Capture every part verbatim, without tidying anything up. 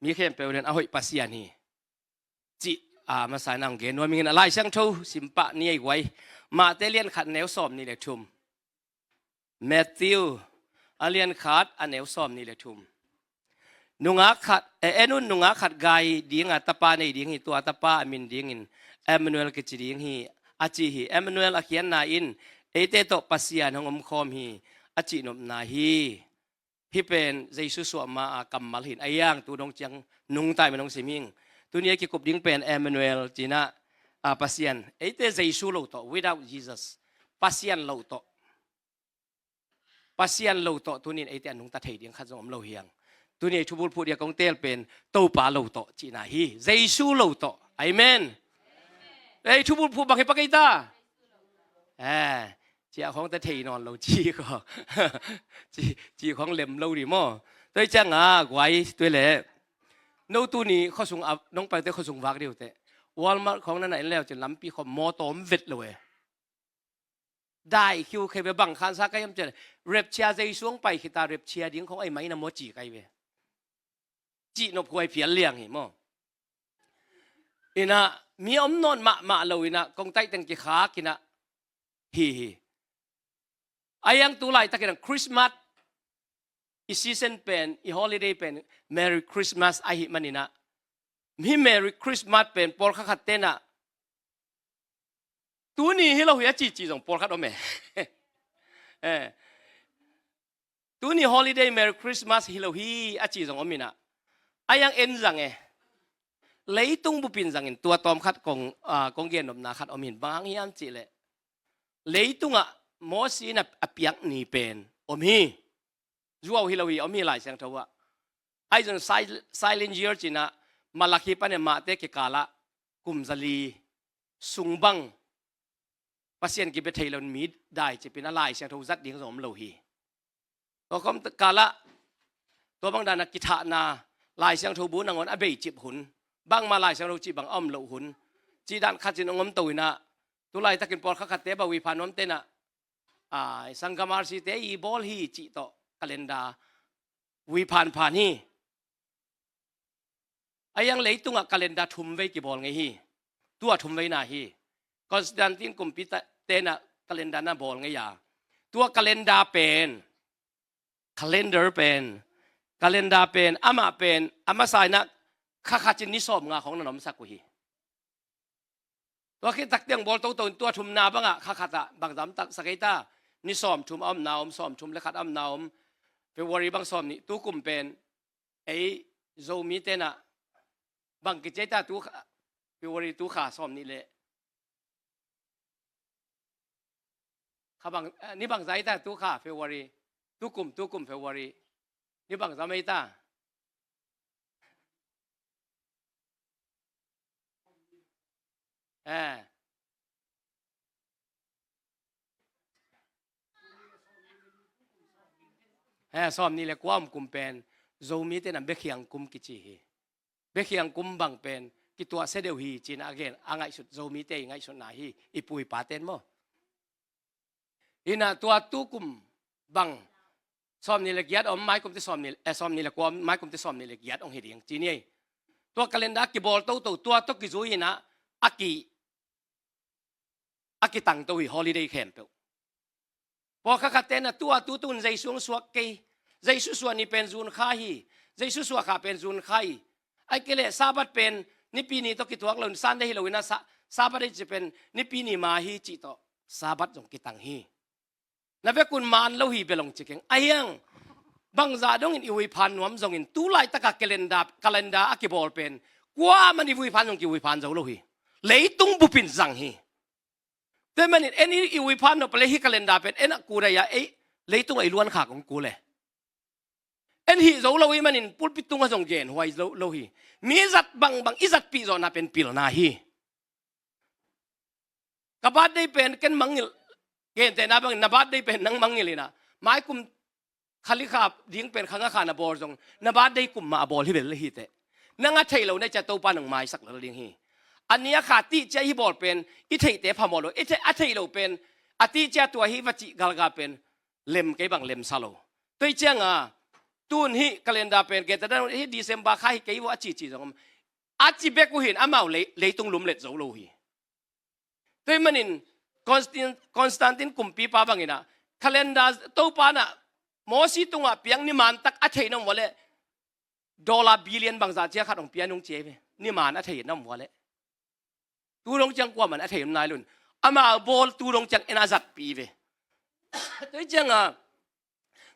Mi khempeuh in a hoih Pasian hi cih a masa in hong gen nuam ing. A Lai Siangtho simpah ni ei guai. Mate lian khat neu sawm nih le thum. Matthew a lian khat a neu sawm nih le thum. Nungak khat, e, en un, nungak khat gai dinga tapa nei ding hi, tua tapa a min dingin Emmanuel kici ding hi, a ci hi. Emmanuel a khiatna in eite tawh Pasian hong omkhawm hi, a cihnopna hi. Hih pen Jesu suah ma a kammal hi in, a iang tu dong ciang nungta in hong sim ing. Tuni a kikup ding pen Emmanuel cihna, a, Pasian. Eite Jesu lo tawh, without Jesus, Pasian lo tawh, Pasian lo tawh tuni in eite a nungta thei ding khat zong om lo hi hang. Tuni ei thubulphuh dia kong teel pen Topa lo tawh cihna hi. Jesu lo tawh. Amen. Ei thubulphuh bang hi pak ei ta. Eh, ciah khawng ta thei nawn lo ci ko. Ci, ci khawng lem lo ri maw. Tua hi cianga guai tua leh, no tuni khuasung a, nong paite khuasung vak dih uh teh. Walmart khawng na na en leu cin lampi khawng mawtaw om vet lo e. Dai khiu khe ve, bang khansa ka hiam cin. Rapture Jesu hong pai khita rapture ding khawng ei mai na maw ci kai ve. Cihnop huai phial liang hi maw. Ina, mi om nawn mahmah lo ina, kong taih teng kikhak ina, hi hi. A iang tu laitakin Christmas i season pen, i holiday pen, Merry Christmas ahi manina. Mi Merry Christmas pen pawlkhat khat tena, tuni hi lo hi a cici zong pawlkhat om e. Eh. Tuni holiday Merry Christmas hi lo hi a ci zong om ina. A iang en zang e. Leitung bupin zangin tua tawm khat kong, ah, kong gennopna khat om hin, bang hang hiam cihleh, leitungah Mosi in a, a piak ni pen om hi. Zuau hi lo hi, om hi Lai Siangtho ah. Ahi zong sil-, silent year cina, Malakhi panin Mate kikalah kum zali sung bang Pasian kibia thei lo in mi dai cipin a Lai Siangtho zat ding zong om lo hi. Tua khawm kalah tua bang dana kithahna Lai Siangtho bu nangawn a bei cip hun, bangma Lai Siangtho cih bang a om loh hun, cih dan khat cin hong om to ina, tu laitakin pawlkhat khatte bang ui phan nuam tena, a, Sangam R C te i bawl hi cih tawh calendar ui phanphan hi. A iang leitungah calendar thum vei kibawl ngei hi. Tua thum veina hi. Constantine kumpi ta-, tena calendar na bawl ngei a. Tua calendar pen, calendar pen, calendar pen, amah pen, a masa ina kha khat cin ni sawm nga khawng na nomsak uh hi. Tua khit tak tiang bawl toto in tua thumna bangah kha khatah bang zam taksak ei ta. Ni sawm thum a omna om, sawm thum le khat a omna om. February bang sawm nih, tu kum pen ei Zomi tena bang kici ei ta tu kha, February tu kha sawm nih le kha bang, eh, ni bang za ei ta tu kha February, tu kum, tu kum February ni bang za mei ta. Eh. Eh, sawm nih le kua om kum pen Zomi tena Bekhiang kum kici hi. Bekhiang kum bang pen kituahsia deuh hi cina a gen, a ngaihsut, Zomite i ngaihsutna hi, i pu i pa ten maw. Ina tua tu kum bang sawm nih le giat om, mai kum te sawm nih, eh, sawm nih le kua om, mai kum te sawm nih le giat hong hi ding ci ni ei. Tua calendar kibawl toto, tua tawh kizui ina a ki, a kitang to hi holiday khempeuh. Pawlkhat khat tena tua tu tun Jesu hong suak kei, Jesu suah ni pen June kha hi, Jesu suah kha pen June kha hi. Ai kei leh Sabbath pen Nipi ni tawh kituak lo in, Sunday hi lo ina sa-, Sabbath ei ci pen Nipi ni ma hi cih tawh Sabbath zong kitang hi. Na vekun man lo hi bia long ci keng. A hiang bangzah dongin i ui phan nuam zongin tu laitaka calendar, calendar a kibawl pen kuaman i ui phan zong ki ui phan zo lo hi. Leitung bupin zang hi. Tua manin en i, i ui phan nop le hi calendar pen en a kul a, ei leitung a i luan khak hong kul e. En hih zo lo i manin pulpit tungah zong gen huai zo lo hi. Mi zat bangbang i zatpih zawhna pen pilna hi. Ka birthday pen ken mangngilh, gentehna bangin na birthday pen nang mangngilh ina, mai kum kha li kha ding pen kha nga kha na bawl zong na birthday kum mah a bawl hi vel le hi teh. Nang a theih lo na cia Topa nang maisak lel ding hi. A nia kha tih cia hi bawl pen i theihte phamawh lo, i theih, a theih lo pen a tih cia tua hi va cih galgal pen lem kei bang lemsa lo. Tua hi cianga Tun hih calendar pen geta dan hih December kha hi kei vua a cici zong om. A ci bek uh hin amau lei, leitung lumlet zo lo hi. Tua hih manin Constin-, Constantine kumpipa bangin ah calendar Topa in ah Mosi tungah piang ni mantak a thei na om vua leh dollar billion bangzah cia khat hong pia nung ci hi ve. Ni man a thei na om vua leh. Tu dong ciang kuaman a thei om nai lo in. Amau bawl tu dong ciang en a zatpih hi ve. Tua hih ciangah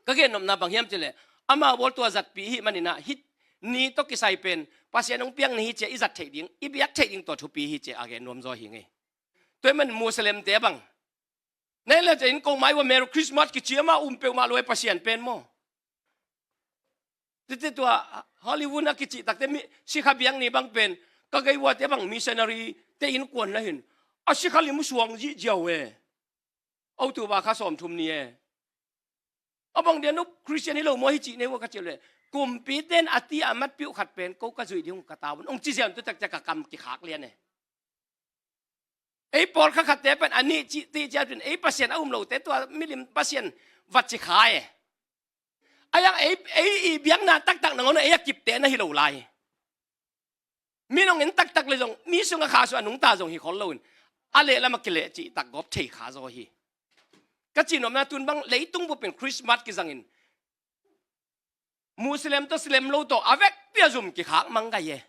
ka gennopna bang hiam cih leh amau bawl tua zatpih ahih manin ah hih ni tawh kisai pen Pasian hong piak ni hi ci-a i zat theih ding, i biak theih ding tua thupi hi ci-a a gen nuam zaw hi ing ei. Tua hih manin Muslimte bang na en le ciah in ko mai vua Merry Christmas kici a, amau um peuhmah lo ei Pasian pen maw. Tete tua Hollywood a kicih takte mi sikha biakni bang pen ka gei vuate bang missionary te innkuan na hin a sikha lim suang zihziau e. October kha sawmthum ni e. A bang dia no Christian hi lo maw hi cih nei vua ka cih leh kumpite in a ti a matpih uh khat pen ko ka zuih ding uh ka tau un hong ci ziau in tu taktak ka kam kikhak lian e. Ei pawlkhat khatte pen a nih cih ti ciat pen ei Pasian a um lote tua milim Pasian va ci kha e. A yang ei, ei i biakna taktak nangawn ei a kipte na hi lo lai. Mi nong en taktak le zong mi sungah kha sung a nungta zong hi khol lo in a lehlam a kileh cih tak gawp thei kha zaw hi. Ka cih nuamna tun bang leitung bup in Christmas kizangin Muslim tawh Muslim lo tawh a vekpi a zum kikhak mang gai e.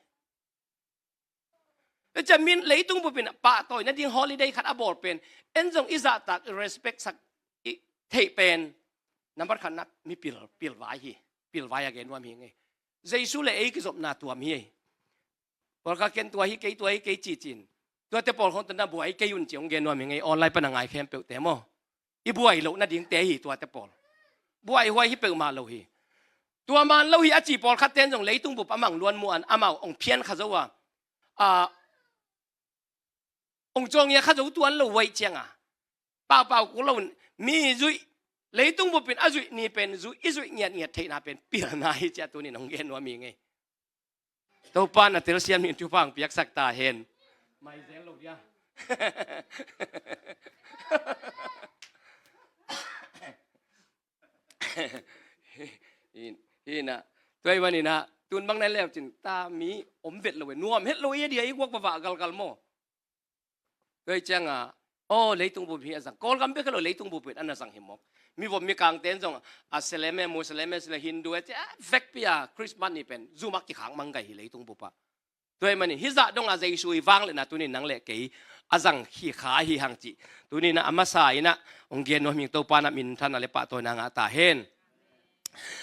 Tua ciang min leitung bup in pahtawi nading holiday khat a bawl pen en zong i zahtak i respect sak i theih pen nambat khatna mi pil, pilvai hi. Pilvai a gen nuam hi ing ei. Jesu le ei kizopna tuam hi ei. Pawlkhat ken tua hi kei, tua hi kei ci-in tuate pawl khawng tawh na buai kei un ci hong gen nuam hi ing ei. Online pan a ngai khempeuhte maw. I buai loh nadingte hi tuate pawl. Buaihuai hi peuhmah lo hi. Tua man lo hi a ci pawlkhatte in zong leitung bup a mang luan mu-in amau hong phian kha zo a, a, hong cawngia kha zo tuan lo uh ahih ciangah paupau kul lo in mi zuih, leitung bup in a zuih ni pen zuih, i zuih ngiatngiat theihna pen pilna hi ci-a tuni-in hong gen nuam hi ing ei. Topa in a telsiam ni in thupha hong piaksak ta hen. Mai zel lo dia. Hi, hi na. Tua ahih manin ah tun bang na en le uh cin ta mi om vet lo e. Nuam het lo e dia i guak vava galgal maw. Tua ahih ciangah aw leitung bup hi a zang. Kawlgam bek hi lo leitung bup in a na zang hi mawk. Mi vom mi kangte in zong a Muslim e, Muslim e, Hindu e ci a vekpi a Christmas ni pen zum a kikhak mang gai hi leitung bup ah. Tua ahih manin hih zah dongah Jesu i vangliatna tuni-in nang le kei a zang hi kha hi hang cih tuni-in a masa in ah hong gen nuam hi ing. Topa in ah minthanna le pahtawina ngah ta hen.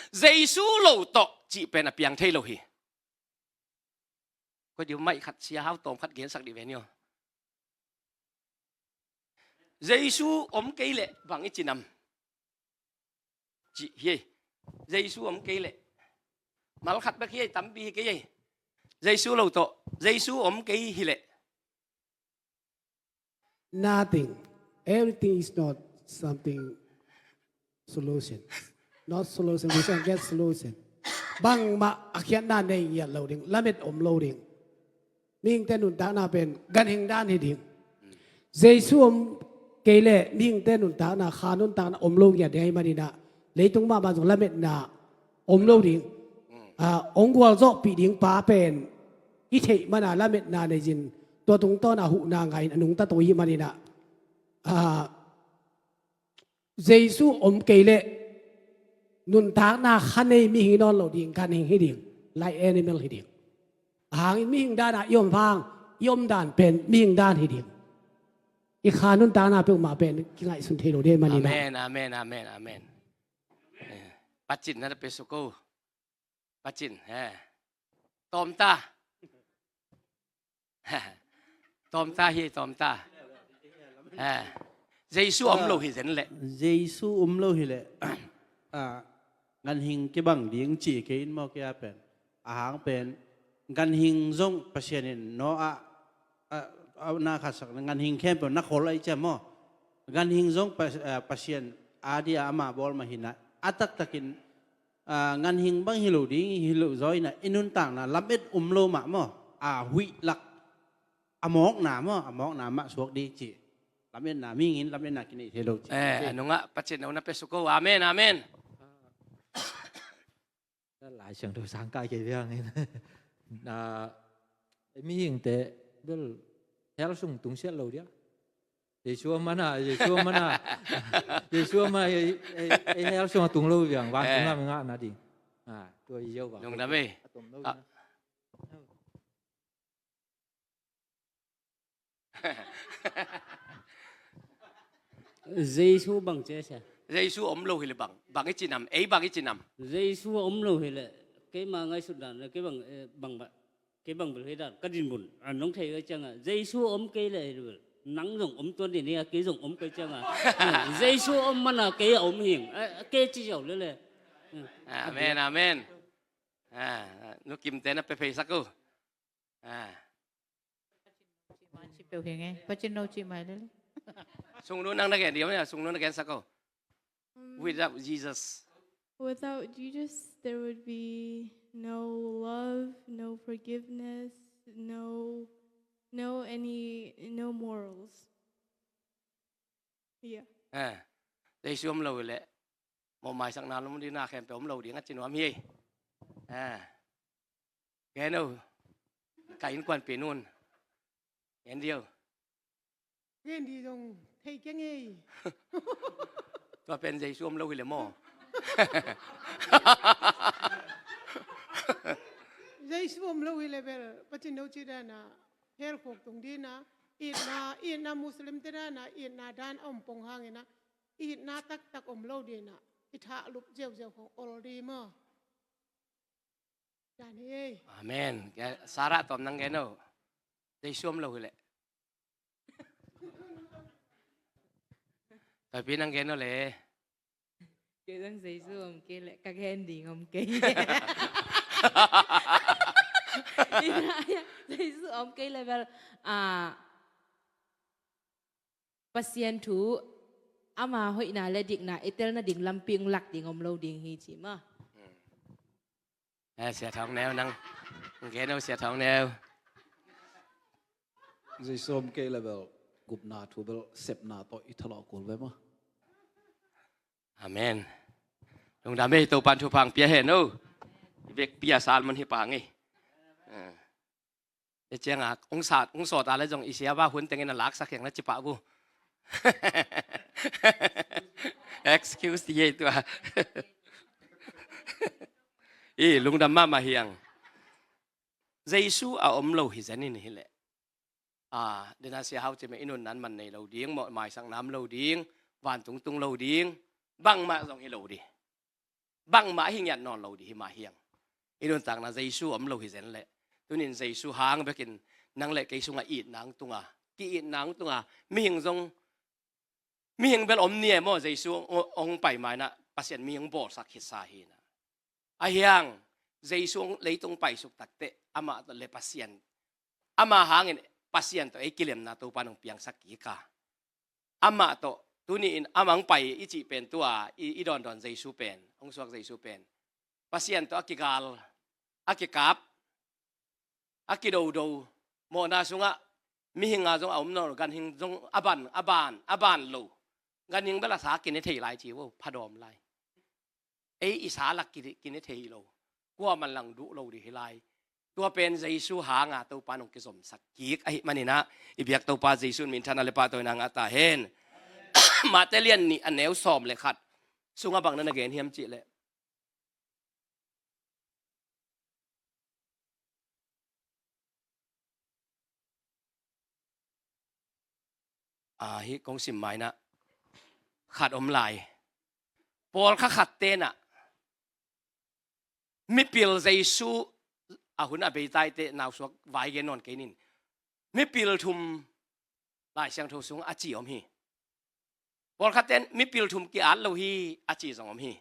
Jesu lo tawh cih pen a piang thei lo hi. Koi diu maih khat sia hau tawm khat gensak dih ve ni aw. Jesu om kei leh bang i ci nam? Cih hi ei. Jesu om kei leh. Mal khat bek hi ei, tampi hi kei ei. Jesu lo tawh Jesu om kei hi leh. Nothing. Everything is not something solution. Not solution. We can get solution. Bangmah a khiatna nei ngiat lo ding. Lamet om lo ding. Mihingte nuntakna pen ganhing dan hi ding. Jesu om kei leh mihingte nuntakna, kha nuntakna om lo ngiat ding ahih manin ah leitung mahmah zong lametna om lo ding. Ah, hong gualzawhpih ding pa pen i theih manin ah lametna nei-in tua tungtawn ah huhna ngah in a nungta to ahih manin ah, ah, Jesu om kei leh nuntakna kha nei mihing hi nawn lo ding, ganhing hi ding, like animal hi ding. A hangin mihing dan ah i om hang, i omdan pen mihing dan hi ding. I kha nuntakna peuhmah pen kingaihsun thei lo ding ahih manin ah. Amen, amen, amen, amen. Eh, pacin na pe suk o. Pacin, eh. Tawmta. Tawmta hi, tawmta. Eh. Jesu om lo hi zen leh. Jesu om lo hi leh. Ah, ganhing kibang ding ci kei in maw kei a pen. A hang pen. Ganhing zong Pasian in Noah, ah, ah, na khatsak ganhing khempeuh na khol ahih ciang maw. Ganhing zong Pas-, ah, Pasian a dia amah bawl mah hi in ah. A taktakin ah, ganhing bang hi lo ding, hi lo zaw in ah, i nuntakna lamet om lo mah maw. A huih lak, a mawkna maw, a mawkna mah suak ding cih. Lametna, mihing in lametna kinei thei lo cih. Eh, a nungah pacin na pe suk o. Amen, amen. Lai Siangtho sang kai kei viang in. Na, mihingte bel hell sung tung siat lo dia. Jesu a mana, Jesu a mana, Jesu a mana, ei, ei, ei hell sung a tung lo viang, van tung a mi ngah na ding. Ah, tua i ziau va. Nung na me. A tom lo na. Jesu bang cia sia. Jesu om lo hi le bang. Bang i cinam. Ei bang i cinam. Jesu om lo hi le. Keima ngaihsut dan le kei bang, eh, bang ba. Kei bang bel hi dan. Ka din bun. An nong thei ka cianga. Jesu om kei le hi le bel. Nang zong om tuan din hi a kei zong om kei cianga. Jesu om mana kei a om hing. Eh, kei ci ziau le le. Amen, amen. Ah, nu kim te na pe phei sak u. Ah. Ci peuh hi nge. Pacin no ci mai lele. Sungnu nang na gen dia mana, sungnu na gen sak o. Um, without Jesus. Without Jesus, there would be no love, no forgiveness, no, no any, no morals. Yeah. Ah. Jesu om lo le. Mawh maisakna lum ding na khempeuh om lo ding a ci nuam hi. Ah. Gen o. Ka innkuanpih nun. Gen dio. Gen di zong thei keng ei. Tua pen Jesu om lo hi le maw. Jesu om lo hi le bel, Pacin no ci dana, hell khuk tung dina, itna, itna Muslim te dana, itna dan a om pong hangina, itna taktak om lo dina, i thah lup ziauziau khong ol di maw. Amen. Sarah tawm nang gen o. Jesu om lo hi le. Tapi nang gen o le. Kei zong Jesu om kei le ka gen ding om kei. Jesu om kei le bel, ah, Pasian thu ama hoihna le dikna i telna ding lampi ong lak ding om lo ding hi ci maw. Eh, Sia Thawng Neu nang. Gen o Sia Thawng Neu. Jesu om kei le bel gupna thu bel sepna tawh i thalawh kul ve maw. Amen. Lungdam ei, Topan thupha ong pia hen o. I vekpi a salmon hi pang ei. Ah. I cianga ong sawt, ong sawt a le zong i sia va hun tengin a laksak hiang na ci pah bu. Excuse ti ei tua. I lungdam mahmah hiang. Jesu a om lo hi zen in hi le. Ah, dena Sia Hau ci me i nunnan man nei lo ding, mawh maisakna om lo ding, vantung tung lo ding, bangmah zong hi lo ding. Bangmah hi ngiat nawn lo ding hi mah hiang. I nuntakna Jesu om lo hi zen le. Tunin Jesu hang bekin nang le kei sunga itna ong tunga, ki-itna ong tunga, mihing zong, mihing bel om ni e maw, Jesu ong, ong pai ma ina, Pasian mihing bawlsak khitsa hi ina. A hiang, Jesu ong leitung paisuk takteh, amah tawh le Pasian, ama hangin Pasian tawh ei kilemna Topan ong piangsak kik a. Amah tawh, tuni in amah ong pai i cih pen tua, i, i dawndawn Jesu pen, ong suak Jesu pen. Pasian tawh a kigal, a kikap, a kidodo, mawhna sungah, mihing a zong a om nawn lo, ganhing zong a ban, a ban, a ban lo. Ganhing bel a sa kine thei lai ci vo, phadawm lai. Ei i sa lak ki, kine thei lo. Kuaman lang duh lo ding hi lai. Tua pen Jesu hanga Topan ong kizomsak kik ahih manin ah, i biak Topa Jesu in minthanna le pahtawina ngah ta hen. Mate lian nih a neu sawm le khat sunga bang na na gen hiam cih leh. Ah, hi kong sim mai ina, khat om lai. Pawlkhat khat te ina, mipil Jesu a hun a beitaite nausuak vai gen nawn kei nin. Mipil thum Lai Siangtho sung a ci om hi. Pawlkhat ten mipil thum ki-at lo hi a ci zong om hi.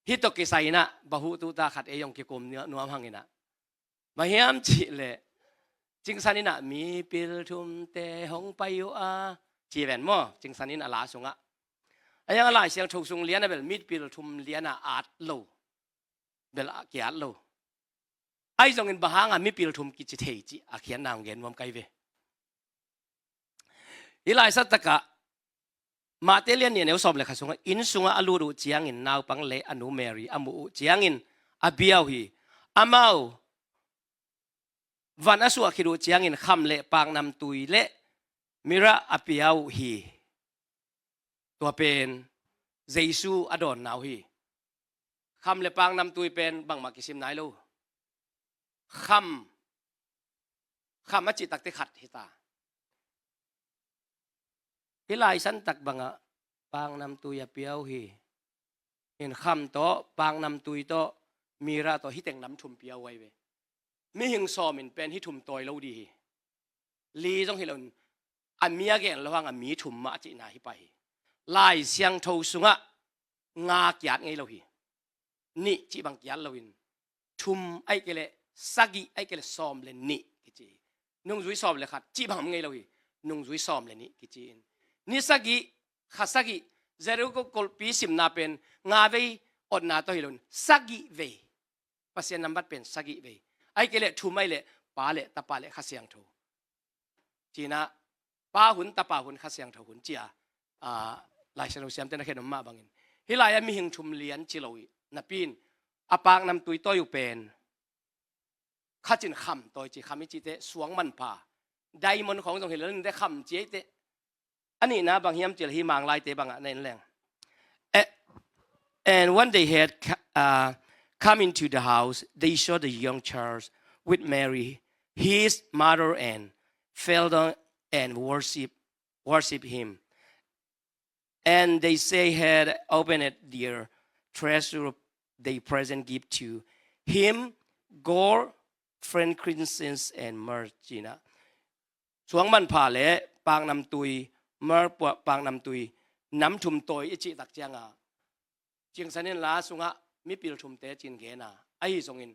Hih tawh kisai ina, bahuh tuta khat ei zong kikum nuam hang ina. Bang hiam cih leh, Cingsan ina mipil thumte hong pai uh a, ci ven maw, Cingsan ina la sungah. A hiang a Lai Siangtho sung liana bel mipil thum liana at lo. Bel a ki-at lo. Ahi zongin bang hanga mipil thum kici thei cih a khiatna ong gen nuam kai ve. Hih laisa takah, Mate lian nih a neu sawm le khat sungah, inn sungah a lut uh ciangin naupang le a nu Mary a muh uh ciangin a bia uh hi. Amau van a suah khit uh ciangin kham le paknamtui le myrrh a pia uh hi. Tua pen Jesu a dawnna uh hi. Kham le paknamtui pen bangmah kisim nai lo. Kham, kham a cih takte khat hi ta. Hih lai santak bangah paknamtui a pia uh hi. In kham tawh, paknamtui tawh, myrrh tawh, hih teng nam thum pia uh ahi ve. Mihing sawm in pen hih thum tawi lo dih hi. Li zong hi lo in, a mi a gen lo hang a mi thum mah a cihna hi pah hi. Lai Siangtho sungah nga kiat ngei lo hi. Nih cih bang kiat lo in, thum ahih kei leh sagih ahih kei leh sawm le nih kici hi. Nungzui sawm le khat cih bang om ngei lo hi. Nungzui sawm le nih kici in, ni sagih, kha sagih, Jericho kulhpi simna pen nga vei otna tawh hi lo in, sagih vei. Pasian nambat pen sagih vei. Ahih kei leh thum ahih leh Pa le Tapa le Kha Siangtho. Ci-in ah, Pa hun, Tapa hun, Kha Siangtho hun ci-a, ah, Lai Siangtho siamte na khen om mah bangin, hih lai-ah mihing thum lian ci lo hi napi-in, a paknamtui tawi uh pen khat in kham tawi ci, kham i cih teh suang manpha, diamond khawng zong hi lo in, teh kham ci ei teh. A nihna bang hiam cih leh hih Manglaite bangah na en leng. A-, and when they had ca-, uh, come into the house, they saw the young child with Mary, his mother, and fell down and worship, worship him. And they say had opened their treasure, they present gift to him, gold, frankincense, and myrrh. Ci-in ah, suang manpha le paknamtui, myrrh pua-, paknamtui, nam thum tawi i cih tak ciangah, Cingsan in La sungah mipil thumte ci-in gen a, ahi zongin,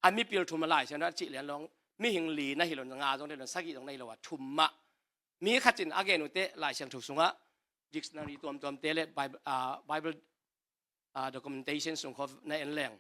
a mipil thum a Lai Siangtho a cih lian lo hang, mihing li na hi lo in, nga zong na hi lo in, sagih zong na hi lo a, thum mah. Mi khat in a gen uh teh Lai Siangtho sungah dictionary tuamtuamte le Bible, ah, Bible, ah, documentation sung khawng na en leng,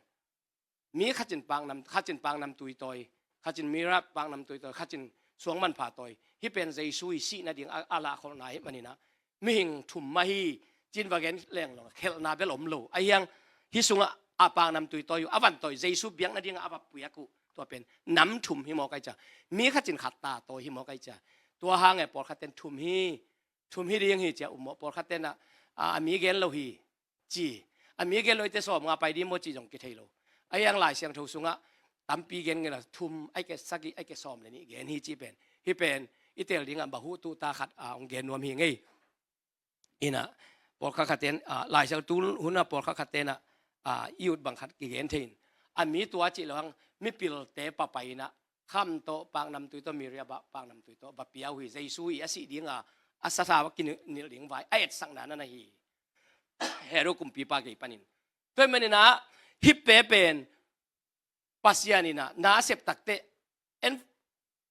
mi khat in paknam, khat in paknamtui tawi, khat in myrrh paknamtui tawi, khat in suang manpha tawi. Hih pen Jesu i sih nading a, a lahkholhna ahih manin ah, mihing thum mah hi ci-in va gen leng lo, khelhna bel om lo. Ahi hang, hih sungah a paknamtui tawi uh, a van tawi, Jesu biak nadingah a va piak uh, tua pen nam thum hi mawk ahi cia. Mi khat in khat ta tawi hi mawk ahi cia. Tua hang e, pawlkhat ten thum hi, thum hi ding hi ci-a um mawk, pawlkhat ten ah, a, a mi gen lo hi ci. A mi gen lo hi teh sawmnga pai ding maw cih zong kithei lo. Ahi hang Lai Siangtho sungah tampi gen ngen a, thum ahih kei leh sagih ahih kei leh sawm le nih gen hi cih pen, hih pen i tel dingah bahutu ta khat, ah, hong gen nuam hi ing ei. In ah, pawlkhat khat ten, ah, Lai Siangtho hun ah pawlkhat khat ten ah, ah, i ut bang khat kigen thei in, a mi tua cih lo hang, mipilte papai in ah, kham tawh, paknamtui tawh, myrrh a, paknamtui tawh va pia uh hi. Jesu i a sih dingah a sathau a kinilh ding vai a etsakna na hi. Herod kumpipa gei panin. Tua ahih manin ah, hih pen pen Pasian in ah na a sep tak teh, en,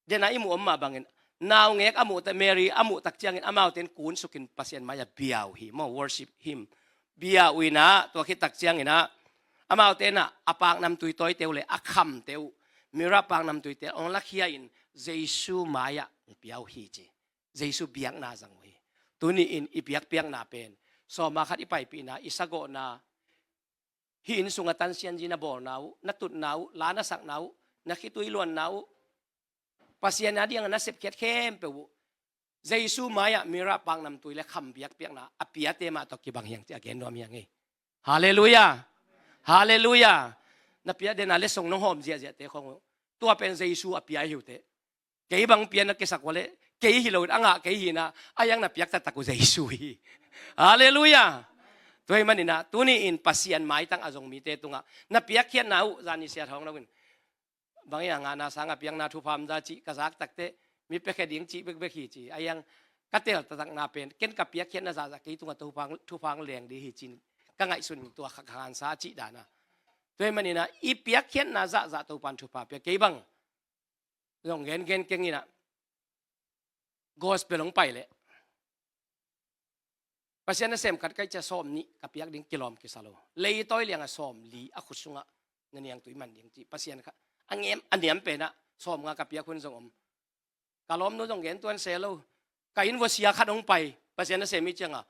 den a i muh om mah bangin, naungek a muh teh, Mary a muh tak ciangin amaute in kunsuk in Pasian mai-ah bia uh hi maw, worship him. Bia uh in ah, tua khit tak ciangin ah, amaute in ah a paknamtui tawite uh le a khamte uh, myrrh paknamtuite uh hong lakhia in Jesu mai-ah hong pia uh hi ci. Jesu biakna zang uh hi. Tuni-in i biakpiakna pen, sawma khat i paipihna, i sagawhna, hih inn sungah tansianzi na bawlna uh, na tutna uh, la na sakna uh, na khitui luanna uh, Pasian a dingah na sepkhiat khempeuh uh, Jesu mai-ah myrrh paknamtui le kham biakpiakna a piate mah tawh kibang hi hang ci-a gen nuam hi ing ei. Halleluiah. Halleluiah. Na piak den a letsong nong hawm ziahziahte khawng uh, tua pen Jesu a pia hi uh teh. Kei bang pia na kisak uh leh, kei hi lo in, a ngah kei hi in ah, a yang na piak taktak uh Jesu hi. Halleluiah. Tua ahih manin ah, tuni-in Pasian maitang a zong mite tungah na piakkhiatna uh, zan ni siat hawng lo in, bang hiam, a ngahna sangah piakna thupha om za cih ka zak tak teh, mi piakhia ding cih bekbek hi ci. A yang ka tel taktakna pen, ken ka piakkhiatna zahzah kei tungah thupha, thupha leng ding hi ci-in ka ngaihsun, tua kha ka ngansa a cih dan a. Tua ahih manin ah, i piakkhiatna zahzah Topa'n thupha pia, kei bang zong gengen keng in ah, gospel hong pai leh, Pasian nasem khat ka hih ciang sawmnih ka piak ding kilawm kisa lo. Leitawi liangah sawmli a khut sungah na niangtui man ding ci. Pasian kha a niam, a niam pen ah sawmnga ka piak hun zong om. Ka lawmnu zong gen tuan se lo. Ka inn vuah sia khat hong pai, Pasian nasem hi ciangah,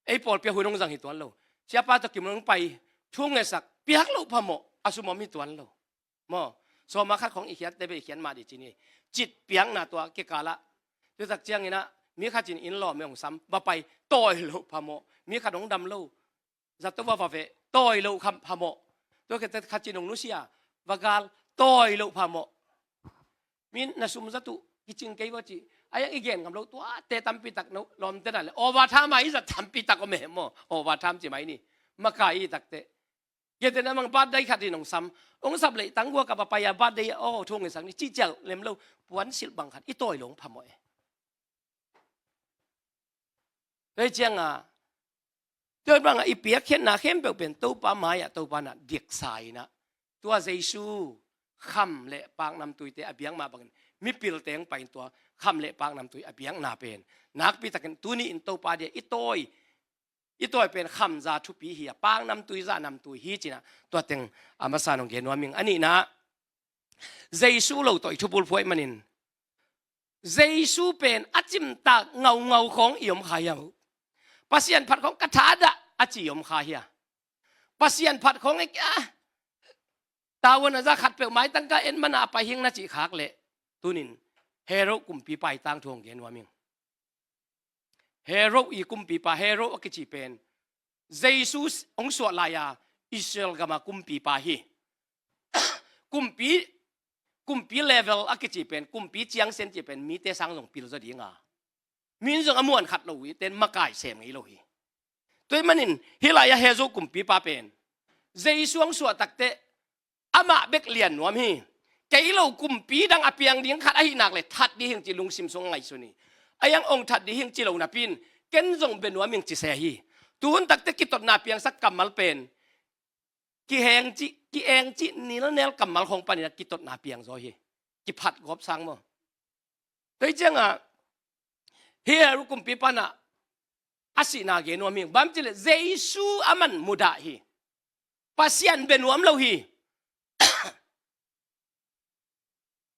ei pawlpi ah hun hong zang hi tuan lo. Siapa tawh kimu hong pai, thu ngetsak, piak loh phamawh. A sum om hi tuan lo. Maw, sawma khat khong i khiat te be i khiat mah di cin hi. Cit piakna tua kikalah. Tutak ciangin ah mi khat cin inn lawm i hong sam, va pai, tawi loh phamawh. Mi khat hong dam lo, zato va va veh, tawi loh kham phamawh. Tua khit teh khat cin hong nusia, va gal, tawi loh phamawh. Mi na sum zato hi cing kei va ci. A yang i gen ngam lo, tuate tampi tak no, lawmte dan le. Overtime a i zat tampi tak om e maw. Overtime ci mai ni. Makai i tak teh. Gentehna mah birthday khat in hong sam. Hong sam leh tangguak a va pai a birthday a, aw, thu hong ngetsak ni ci cial lem lo. Puansilh bang khat i tawi lo hong phamawh e. Tua hi ciangin, tua bangin i piakkhiatna khempeuh pen Topa mai-ah, Topa na diksa in ah. Tua Jesu kham le paknamtuite a biak mah bangin mipil teng pai in tua kham le paknamtui a biakna pen nakpi takin tuni in Topa dia i tawi, i tawi pen khamza thupi hi a, paknamtui za namtui hi ci-in ah tua teng a masa in hong gen nuam ing. A nihna, Jesu lo tawh i thupul phuai manin Jesu pen a cimtak ngaungau khong i om kha hi a. Pasian phat khong ka thadah a ci i om kha hi a. Pasian phat khong e kia, tavuan a za khat peuh maitang ka en mana a pai hing na cih khak leh, tunin Herod kumpipa i tangthu hong gen nuam ing. Herod i kumpipa, Herod a kici pen Jesu hong suah lai-a Israel gama kumpipa hi. Kumpi, kumpi level a kici pen, kumpi ciangsen ci pen mite sang zong pil zaw ding a, min zong a muan khat lo hi, ten makai sem ngei lo hi. Tua hi manin hih lai-a Herod kumpipa pen Jesu hong suah tak teh amah bek lian nuam hi. Kei lo kumpi dang a piang ding khat ahih nak leh that ding hing ci lungsim sung ngaihsun hi. A yang hong that ding hing ci lo napi-in ken zong bia nuam ing ci se hi. Tu hun tak teh kitotna piangsak kammal pen kiheng cih, ki-eng cih nilnel kammal khong panin a kitotna piang zaw hi. Kiphat gawp sang maw. Tua hi ciangin hih Herod kumpipa in ah a sihna gen nuam hi. Bang hang hiam cih leh Jesu aman mudah hi. Pasian bia nuam lo hi.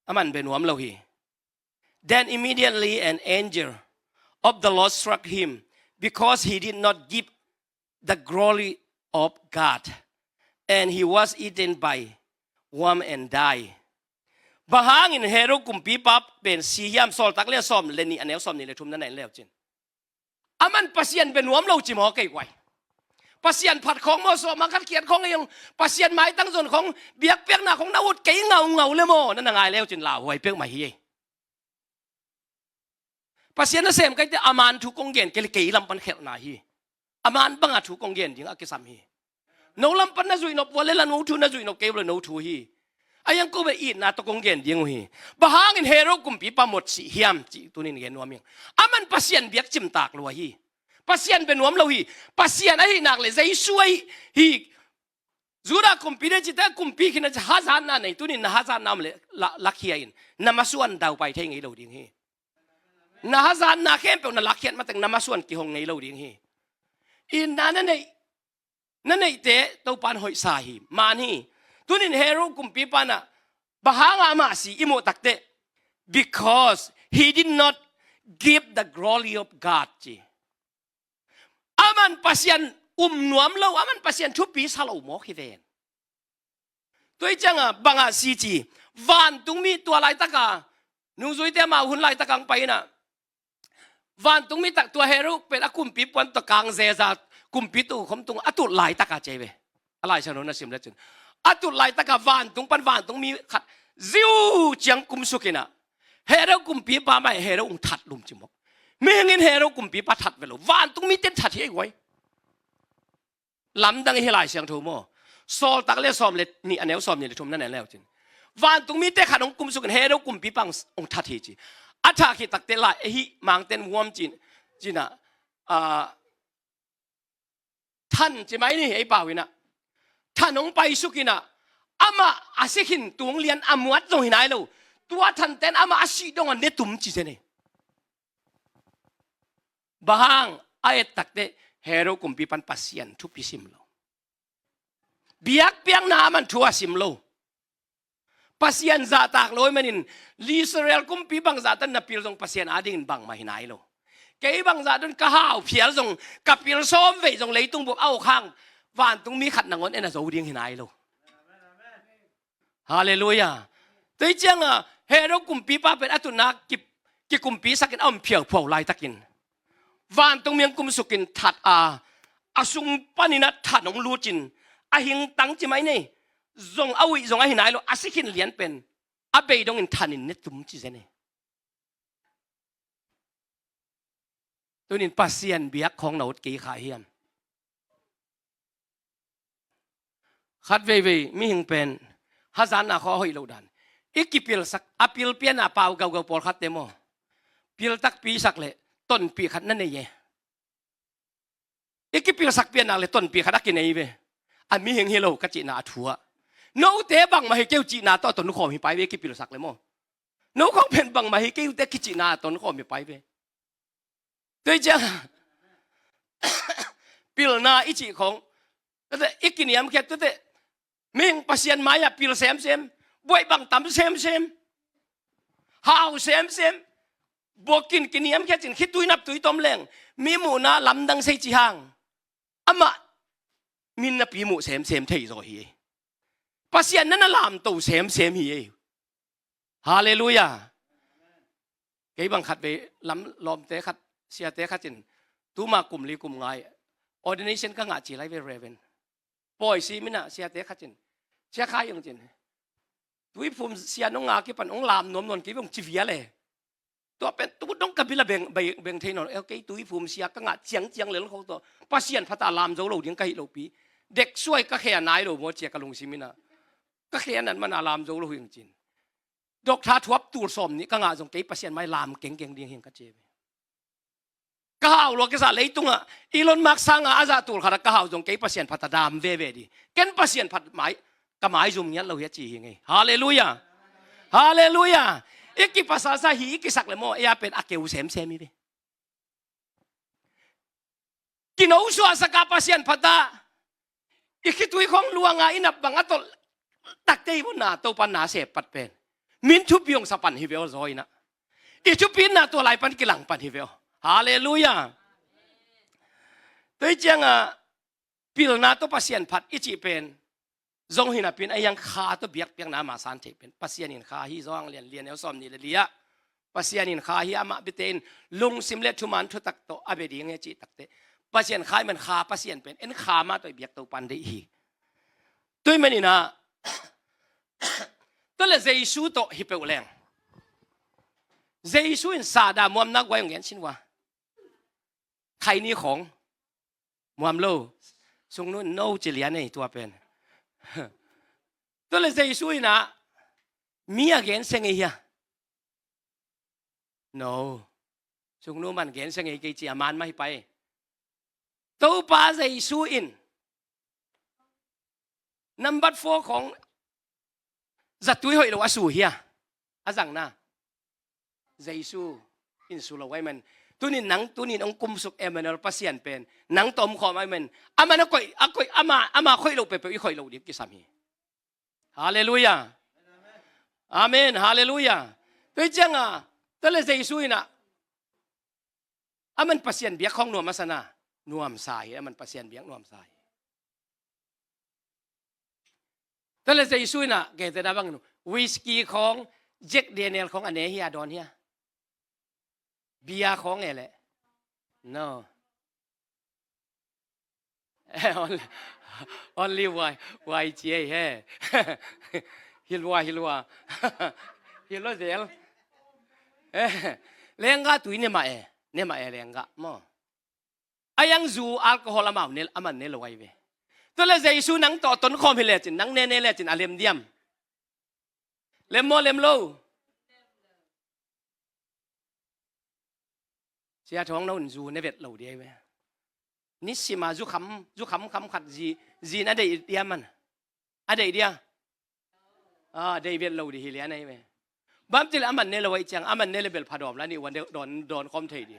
Aman bia nuam lo hi. Then immediately an angel of the Lord struck him, because he did not give the glory of God, and he was eaten by worm and die. Bang hangin Herod kumpipa pen si hiam? Sawltak lian sawm le nih, a neu sawm nih le thum na en leucin. Aman Pasian bia nuam lo ci maw kei guai. Pasian phat khong maw, sawma khat khiat khong ei hong, Pasian maitang zon khong, biakpiakna khong na ut kei ngaungau le maw, na na ngai leucin lauhuai peuhmah hi ei. Pasian nasem kei teh a man thu kong gen kei leh kei lam pan khelhna hi. A man banga thu kong gen ding a kisam hi. No lam pan na zuih nop uh leh la no thu na zuih nop kei uh leh no thu hi. A yang ko beh itna tawh kong gen ding uh hi. Bang hangin Herod kumpipa mawk sih hiam cih tunin gen nuam ing. Aman Pasian biak cimtak lua hi. Pasian bia nuam lo hi. Pasian ahih nak leh Jesu ahi hi. Judah kumpi dei cih teh kumpi khin a ci, hazatna nei, tunin na hazatna om leh la, lakhia in. Na masuan daupai thei ngei lo ding hi. Na hazatna khempeuh na lakkhiat mateng na masuan kihong ngei lo ding hi. Itna na neih, na neihte Topan hoihsa hi, man hi. Tunin Herod kumpipa in ah bang hanga amah si i muh tak teh, because he did not give the glory of God ci. Aman Pasian um nuam lo, aman Pasian thupi sa lo mawk hi ven. Tua hi ciangin bang a si ci, vantungmi tua laitaka, nungzuite amau hun laitaka hong pai in ah, vantungmi tak tua Herod pen a kumpi puan tawh kang zeza, kumpi tukhom tung a tut laitaka ci ei ve. A Lai Siangtho na sim lecin, a tut laitaka vantung pan vantungmi khat ziu ciang kumsuk in ah, Herod kumpipa mah Herod hong that lum ci mawk. Mihing in Herod kumpipa that ve lo, vantungmite in that hi ei guai. Lamdang hi Lai Siangtho maw. Sawltak lian sawm le nih, a neu sawm nih le thum na en leucin, vantungmite khat hong kumsuk in Herod kumpipa hong, hong that hi ci. A thah khit tak teh lai, eh, hih mangten vuam cin, cin ah, ah, than ci mai ni, ei pau in ah. Than hong paisuk in ah, amah a si khin tung lian a muat zong hi nai lo. Tua thanten amah a sih dong a ne tum ci zen hi. Bang hang, a et tak teh Herod kumpipan Pasian thupi sim lo. Biakpiakna aman thu a sim lo. Pasian zahtak lo ahih manin, Israel kumpi bangzah tan na pil zong Pasian adingin bangmah hi nai lo. Kei bangzah tan ka hau phial zong, ka pil sawm vei zong leitung bup a uk hang, vantungmi khat nangawn en a zo ding hi nai lo. Halleluiah. Tua hi cianga Herod kumpipa pen a tutna ki, kikumpisakin a om phiauphiau laitakin vantung miang kumsukin that a, a sung panin a than hong lutin a hingtang ci mai nei. Zong a uih zong ahi nai lo a si khin lian pen a bei dongin thanin ne tum ci zen e. Tunin Pasian biak khawng na ut kei kha hiam? Khat veivei mihing pen hazatna khaw a hoih loh dan i kipilsak a pilpiana pau gaugau pawlkhatte maw? Piltakpi sak le tonpih khat na nei e. I kipilsak pianak le tonpih khat a kinei ve. A mihing hi lo ka cihna a thu ah note bangmah hi kei uh cihna tawh a tonkhawm hi pai ve i kipilsak le maw? No khawng pen bangmah hi kei uh te kicihna a tonkhawm hi pai ve. Tua hi ciang pilna i cih khawng tuate i kiniamkhiat tuate mihing Pasian mai-ah pil semsem, buaih bang tam semsem, hau semsem, buakin kiniamkhiat cin khitui naptui tom leng mi muhna lamdang sei ci hang amah min napi muh semsem thei zaw hi. Pasian na na lamto semsem hi. Halleluiah. Kei bang khat vei lam lawmte khat, siate khat in tuma kum li kum ngai ordination ka ngah ci lai ve Reverend. Pawi si mina siate khat in sia khai ung cin tuiphum sia nong nga kipan ong lam nuam nuan kei vong ci vial e. Tua pen tu dong ka bila beng, beng, beng thei nawn. Eh, kei tuiphum sia ka ngah ciangciang lel kho tua Pasian phata lam zo lo ding ka hih lopi. Dek suai ka khea nai lo maw cia ka lungsim ina ka khea nan mana lam zo lo hing cin. Dok tha thuap tul sawm nih ka ngah zong kei Pasian mai lam kengkeng ding hing ka cia ve. Ka hau lua kisa leitungah Elon Musk sanga a zah tul khatah ka hau zong kei Pasian phata dam veve di. Ken Pasian phat mai ka maizum ngiat lo hi a ci hi ngei. Halleluiah. Halleluiah. I kipasasa hi i kisak le maw ei a pen a keu semsem hi ve. Kino suahsaka Pasian phata i khitui khong luanga i nap bang a tolh takte i vunna Topa na sep pat pen min thupi hong sa pan hi ve aw zaw inah. I thupi inna tua lai pan kilang pan hi ve aw. Halleluiah. Tua hi cianga pilna tawh Pasian phat i cih pen zong hi napin a hiang kha tawh biakpiakna mah san theih pen Pasian in kha hi zawng lian lian eu sawm nih le liah. Pasian in kha hi amah bite in lungsim le thuman thutak tawh a bia ding he cih takte Pasian kha i man kha Pasian pen en kha mah tawh i biak to pan deih hi. Tui maninah tua le Jesu tawh hi peuh leng Jesu in sahdah muamna guai hong gen sin ua. Khaini khawng muam lo. Sungnu in no ci lian ei tua pen. Tua le Jesu inah mi a gen seng ei hia? No. Sungnu man gen seng ei kei ci a man mah hi pai. Topa Jesu in number four khawng zatui hoih lo a su hia? A zangna Jesu in su lo ai man. Tunin nang tunin ong kumsuk Emmanuel Pasian pen nang tawh om khawm ai man. Aman a koih a koih ama ama khoih lo peuhpeuh i khoih lo ding kisam hi. Halleluiah. Amen. Halleluiah. Tua hi cianga tua le Jesu inah aman Pasian biak khawng nuam a sana nuamsa hi. Aman Pasian biak nuamsa hi. Tua le Jesu inah keite da bangin whisky khawng Jack Daniel khawng a ne hia dawn hia? Bia khawng e le no. Only wai wai ci ei he. Hilua hilua hilua zel. Lenggah tui ne mah e ne mah e lenggah maw? A hiang zu alcohol amau ne aman ne lo ai ve. Tua le Jesu nang tawh tonkhawm hi lecin nang ne ne lecin a lem diam? Lem maw lem lo? Sia thawng no in zu ne vet lo diai ve. Nisima zu kham zu kham kham khat zi zin a deih diam man a deih dia. A deih vet lo di hi lian ai ve. Bamtil aman ne lo ai ciang aman ne le bel phadawm la ni wan dawn dawn khawm thei di.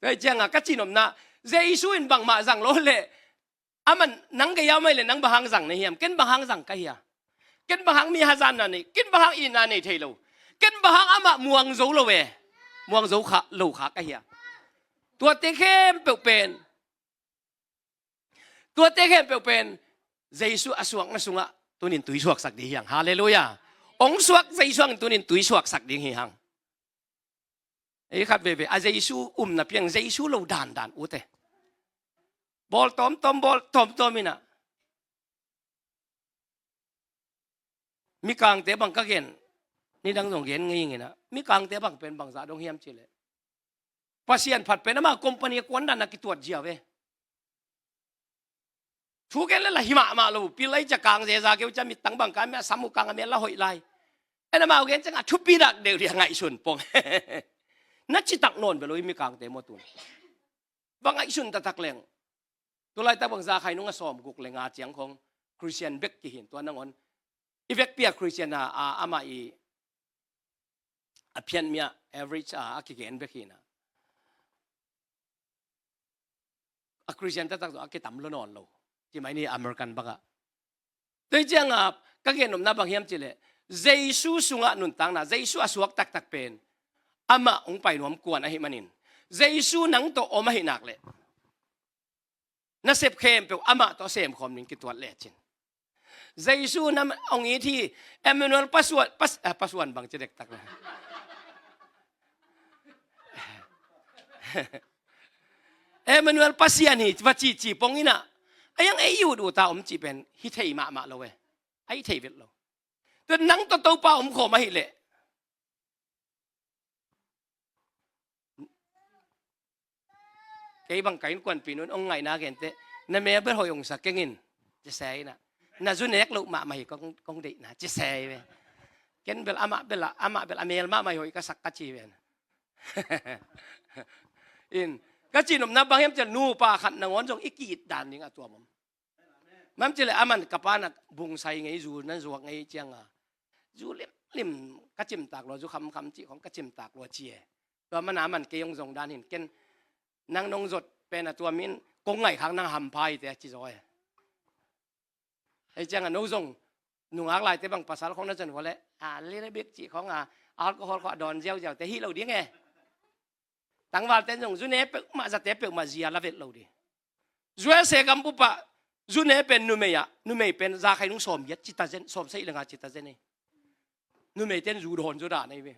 Tua cianga ka cinopna Jesu in bangmah zang lo le aman nang gei a mai le nang bang hang zang na hiam? Ken bang hang zang ka hia? Ken bang hang mi hazatna nei ken bang hang itna nei thei lo. Ken bang hang amah muang zo lo e. Muang zo kha lo kha ka hia? Tuate khempeuh pen tuate khempeuh pen Jesu a suakna sungah tunin tui suaksak ding hi hang. Halleluiah. Hong suak Jesu hangin tunin tui suaksak ding hi hang. Ei khat veve a Jesu umna piang Jesu lo dandan ute. Bawl tawmtawm, bawl tawmtawm inah. Mikangte bang ka gen, nidang zong gen ngei inginah. Mikangte bang pen bangzah dong hiam cileh, Pasian phat pen ama company a kuan dan a kituat zia ve. Thu gen le la hi mahmah lo, pil lai ca kang zeza keu ca mittang bang ka mia sam uh kang a mia la hoih lai. En amau gen ciang a thupi dak deuh dia ngaihsun pong. Na citak nawn belo i Mikangte maw tun. Va ngaihsun taktak leng. Tulaitak bang za khai nung a sawm guk le nga ciang khong Christian bek kihin tua nangawn. I vekpi a Christian a, a, amah i a phianmia average a, a kigen bek hinah. A Christian taktak tawh a kitam lo nawn lo. Ci mai ni American bakah. Tua hi cianga ka gen nopna bang hiam cileh, Jesu sungah nuntakna, Jesu a suak taktak pen amah hong pai nuam kuan ahi manin, Jesu nang tawh om ahi nak leh, na sep khempeuh amah tawh semkhawm ning kituat lecin. Jesu na hong it hi, Emmanuel pasuan, pas, ah, pasuan bang ci dektak le. Emmanuel Pasian hi va cici pong inah. A yang ei ut uta om cih pen hi thei mahmah lo e. A hi thei vet lo. Tua nang tawh Topa om khawm ahi leh. Kei bang ka innkuanpih nun hong ngaihna gente, na mel bel hoih hong sa kengin, ci se inah. Na zu nek loh mahmah hi kong, kong deihna, ci se ve. Ken bel amah bel a, amah bel a mel mahmah hi hoih ka sak ka ci ve. In, ka ci nopna bang hiam cih leh nupa khat nangawn zong i ki-it dan ding a tuam om. Mam cileh aman ka pa na bungsai ngei zu nan zuak ngei cianga. Zu limlim ka cimtak lua, zu khamkham cih khong ka cimtak lua ci e. Tua mana aman kei hong zong dan hin ken nang nong zot pen a tua min kong ngaihkhak nang hampha hi te ci zaw e. Hei cianga no zong nungak laite bang pasal khong na zon hua le a lirabik cih khong a alcohol khong a dawn ziauziau te hi lo ding e. Tangvalte zong zu ne peuhmah zate peuhmah zia la vet lo ding. U S A gam pupah zu ne pen numei ah, numei pen za khai nung sawm giat cita zen, sawm saih le nga cita zen ei. Numei ten zu dawn zu dan ei ve.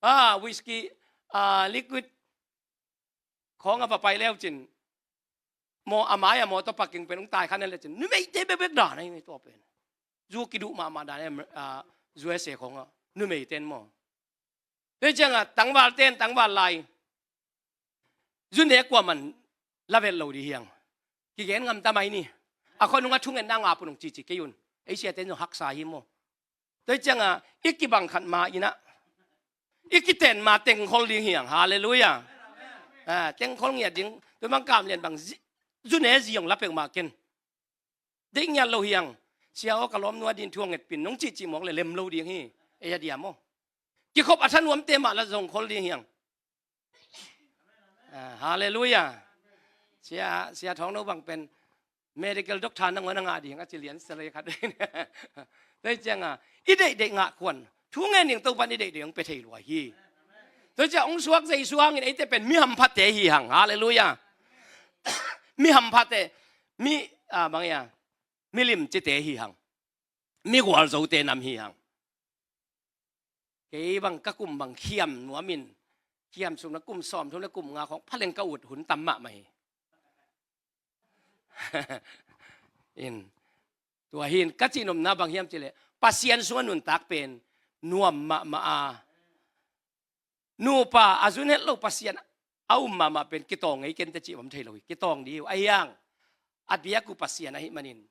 Ah, whisky, ah, liquid khawng a va pai leu cin. Maw a mai a mawtaw parking pen hong tai khan en le cin. Numeite bekbek dan ei ve tua pen. Zu kiduh mahmah dan ei, ah, U S A khawng ah. Numei ten maw. Tua hi cianga tangval ten tangval lai. Zu ne kuaman la vet lo ding hiang. Kigen ngam ta mai ni. A khua nunga thungen na nga punung cici kei un. Ei siate nung haksa hi maw. Tua hi cianga i kibang khat ma inah. I kiten ma tengkhol ding hiang. Halleluiah. Ah, tengkhol ngiat ding. Tua bang kam lian bang zi-, zu ne ziong la peuhmah ken. Deih ngiat lo hiang. Sia aw ka lawmnu a din thu a ngetpin nong cihcih mawk le lem lo ding hi. Ei a diam aw. Kikhop a thanuamte mah la zongkhol ding hiang. Ah, halleluiah. Sia, sia thawng no bang pen medical doctor nangawn a ngah ding a ci lian sa lei khat. Tua hi cianga i deihdeih ngah kuan. Thu ngen ding Topan i deihdeih hong pia thei lua hi. Tua hi cianga hong suak Jesu hangin eite pen mi hamphate hi hang. Halleluiah. Mi hamphate. Mi, ah, bang ia. Mi limcite hi hang. Mi gualzote nam hi hang. Kei bang ka kum bang khiam nuamin. Khiam sum na kum sawm thum na kum nga khong phaleng ka ut hun tam mahmah hi. In. Tua hin ka cihnopna bang hiam cileh Pasian sungah nuntak pen nuam mahmah a. Nupa a zun het lo Pasian a um mahmah pen kitawng ngei kente cih om thei lo hi. Kitawng dih uh a hiang. A biak uh Pasian ahi manin.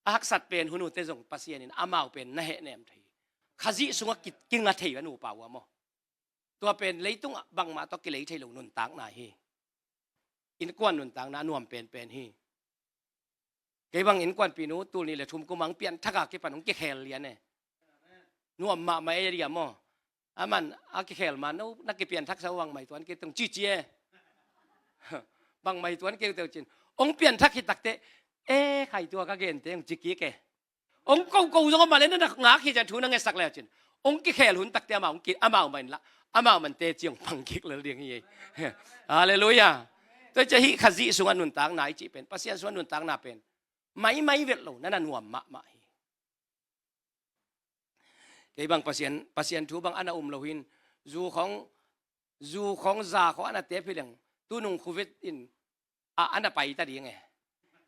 A haksat pen hun uhte zong Pasian in amau pen na hehnem thei. Khazih sungah ki, kinga thei uh a nupa uh a maw. Tua pen leitungah bangmah tawh kilei thei lo nuntakna hi. Innkuan nuntakna a nuam penpen hi. Kei bang innkuanpih nu tul nih le thum kum ang pianthak a kipan hong kikhel lian e. Nuam mahmah e ria maw. Aman a kikhel ma no na kipianthak sa uh bangmah i tuan kei tong cici e. Bangmah i tuan kei teuh cin. Hong pianthak hi takte e khai tua ka gente hong ci kik e. Hong koko zong a mah le na ngak hi cian thu na ngetsak le cin. Hong kikhel hun takte amau hong ki, amau man la. Amau man teci hong pang kik lel ding hi ei. Halleluiah. Tua cia hih Khazih sungah nuntakna i cih pen. Pasian sungah nuntakna pen. Maimai vet lo, na na nuam mahmah hi. Kei bang Pasian, Pasian thu bang a na um lo hin, zu khong, zu khong za khong a na tep hi leng, tunung Covid in a, a na pai ta ding e.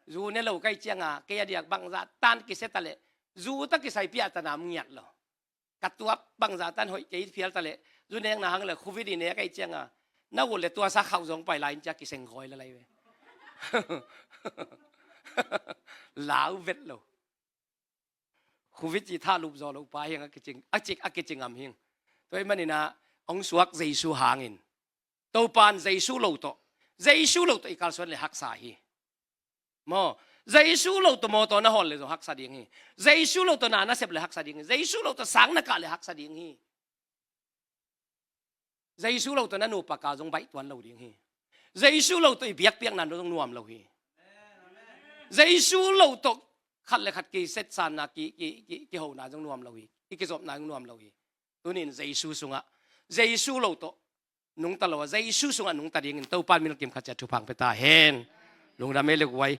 Zu ne lo ka hih cianga, kei a diak bangzah tan kisia ta leh, zu ta kisai piah ta nam ngiat lo. Ka tuak bangzah tan hoih kei phial ta leh, zu nekna hang leh Covid i nek ka hih cianga, na ut leh tua sa khauh zong pai lai in cia kiseng khawi la lai ve. Lau vet lo. Covid ci thalup zaw lo pa hiang a kicing, a cik a kicing am hiang. Tua hi manin a, hong suak Jesu hangin. Topan Jesu lo tawh, Jesu lo tawh i kalsuan le haksa hi. Maw, Jesu lo tawh mawtaw na hawl le zong haksa ding hi. Jesu lo tawh na na sep le haksa ding hi. Jesu lo tawh sang na kah le haksa ding hi. Jesu lo tawh na nupa ka zong baih tuan lo ding hi. Jesu lo tawh i biakpiakna zong nuam lo hi. Jesu lo tawh khat le khat kisetsanna, ki, ki, ki, kihona zong nuam lo hi. I kizopna zong nuam lo hi. Tunin Jesu sungah, Jesu lo tawh nungta lo a, Jesu sungah nungta dingin Topa min kim khat ciat thupha pia ta hen. Lungdam ei le guai.